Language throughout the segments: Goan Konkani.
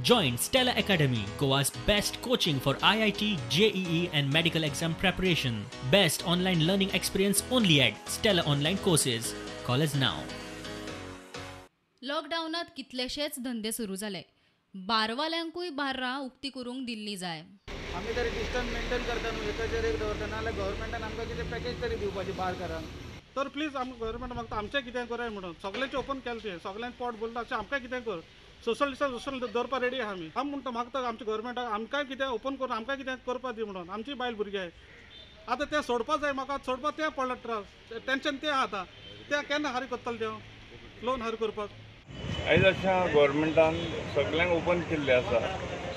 Join Stella Academy, Goa's best coaching for IIT, JEE and medical exam preparation. Best online learning experience only at Stella Online Courses. Call us now. लॉकडावनात कितलेशेच धंदे सुरू जाले. बारवाल्यांकूय बार्रां उक्ती करूंक दिल्ली जाय. आमी तरी डिस्टन्स मेंटेन करता न्हू, एकाचेर एक दवरता, नाजाल्यार गव्हर्मेंटान आमकां कितें पॅकेज तरी दिवपाची बारकारांक. तर प्लीज आमकां गव्हर्मेंट मागता आमचें कितें कराय म्हणून. सगळ्यांचें ओपन केलें तुवें, सगळ्यांक पोट भरता, अशें आमकां कितें कर. सोशल डिस्टन्स सोशल दवरपा रेडी आहा आमी. आमी म्हणटा मागता आमच्या गव्हर्मेंटाक आमकांय कितें ओपन करून आमकां कितें करपा दी म्हणून. आमची बायल भुरगीं आहाय, आतां तें सोडपा जाय म्हाका, सोडपा तें पडलां त्रास, टेंशन तें आहा आतां. तें केन्ना हारी करतलें तें लोन हारी करपाक. आयज अशा गव्हर्मेंटान सगळ्यांक ओपन केल्लें आसा.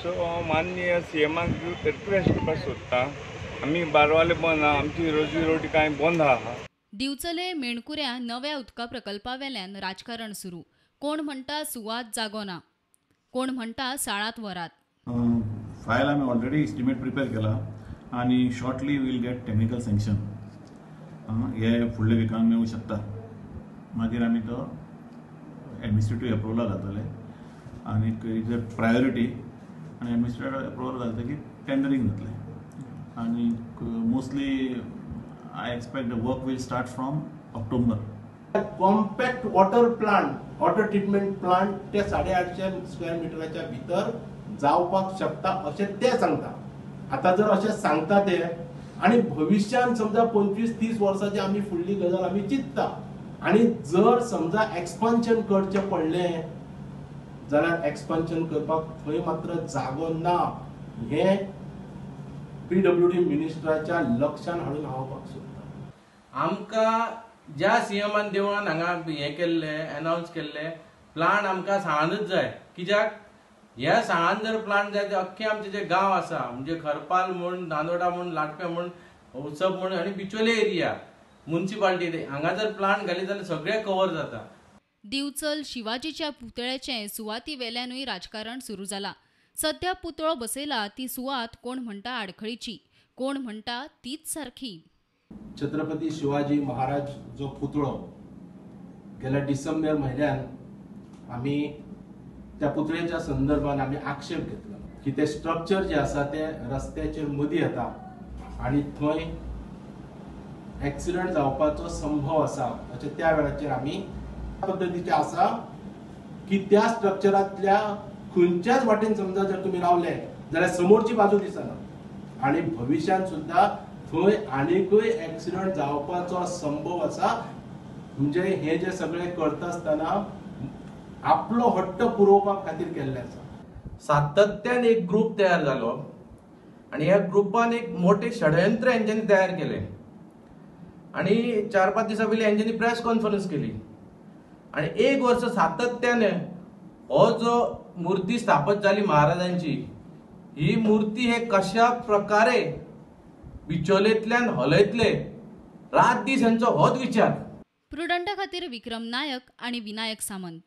सो हांव माननीय सी एमाक रिक्वेस्ट करपाक सोदता, आमी बारवाले बंद आहा, आमची रोजी रोटी कांय बंद आहा. दिवचले मेणकुऱ्या नव्या उदका प्रकल्पा वेल्यान राजकारण सुरू. कोण म्हणटा सुवात जागो ना, कोण म्हणटा साळांत व्हरात. फायल आमी ऑलरेडी एस्टिमेट प्रिपेर केला आनी shortly we'll get technical sanction. हे फुडल्या विकान मेळूं शकता. मागीर आमी तो एडमिनिस्ट्रेटीव एप्रुवला घालतले आनी is a priority, आनी एडमिनिस्ट्रेटीव एप्रुवल घालतकीर टेंडरींग जातलें. आनी mostly I expect the work will start from October. Compact water plant, water treatment plant ते 850 स्क्वेअर मिटराच्या भितर जावपाक शकता अशें ते सांगता. आतां जर अशें सांगता ते आनी भविश्यान समजा 25-30 वर्सांची आमी फुडली गजाल आमी चिंतता आनी जर समजा एक्सपान्शन करचें पडलें जाल्यार एक्सपान्शन करपाक थंय मात्र जागो ना हें PWD मिनिस्टराच्या लक्षान हाडून हांव सोदतां. आमकां ज्या सीएमान देवळान हांगा हें केल्लें, अनावन्स केल्लें, प्लांट आमकां साळानूच जाय. कित्याक ह्या साळान जर प्लांट जाय ते अख्खे आमचे जे गांव आसा, म्हणजे खरपाल म्हूण, नांदोडा म्हूण, लाटप्या म्हूण, उत्सव म्हूण आनी बिचोले एरिया मुन्सिपाल्टी, हांगा जर प्लांट घाली जाल्यार सगळें कवर जाता. दिवचल शिवाजीच्या पुतळ्याचे सुवाती वेल्यानूय राजकारण सुरू जाला. सध्या पुतळो बसयला ती सुवात कोण म्हणटा आडखळीची, कोण म्हणटा तीच सारखी. छत्रपती शिवाजी महाराज जो पुतळो गेल्या डिसेंबर म्हयन्यान आमी त्या पुतळ्याच्या संदर्भात आमी आक्षेप घेतला की ते स्ट्रक्चर जे आसा ते रस्त्याचेर मदीं येता आनी थंय एक्सिडंट जावपाचो संभव आसा. अशें त्या वेळाचेर आमी पद्दतीचें आसा की त्या स्ट्रक्चरांतल्या खंयच्याच वाटेन समजा जर तुमी रावले जाल्यार समोरची बाजू दिसना आनी भविश्यांत सुद्दां थंय आनीकूय एक्सिडंट जावपाचो संभव आसा. म्हणजे हे जे सगळे करता आसतना आपलो हट्ट पुरोवपा खातीर केल्ले आसा. सातत्यान एक ग्रूप तयार जालो आनी ह्या ग्रुपान एक मोठें षडयंत्र हेंच्यांनी तयार केलें आनी 4-5 दिसां पयलीं हेंच्यांनी प्रेस कॉन्फरन्स केली आनी एक वर्स सातत्यान हो जो मूर्ती स्थापत जाली महाराजांची, ही मूर्ती हे कशा प्रकारे बिचोलेंतल्यान हलयतले, रात दीस हेंचो होच विचार. प्रुडंटा खातीर विक्रम नायक आनी विनायक सामंत.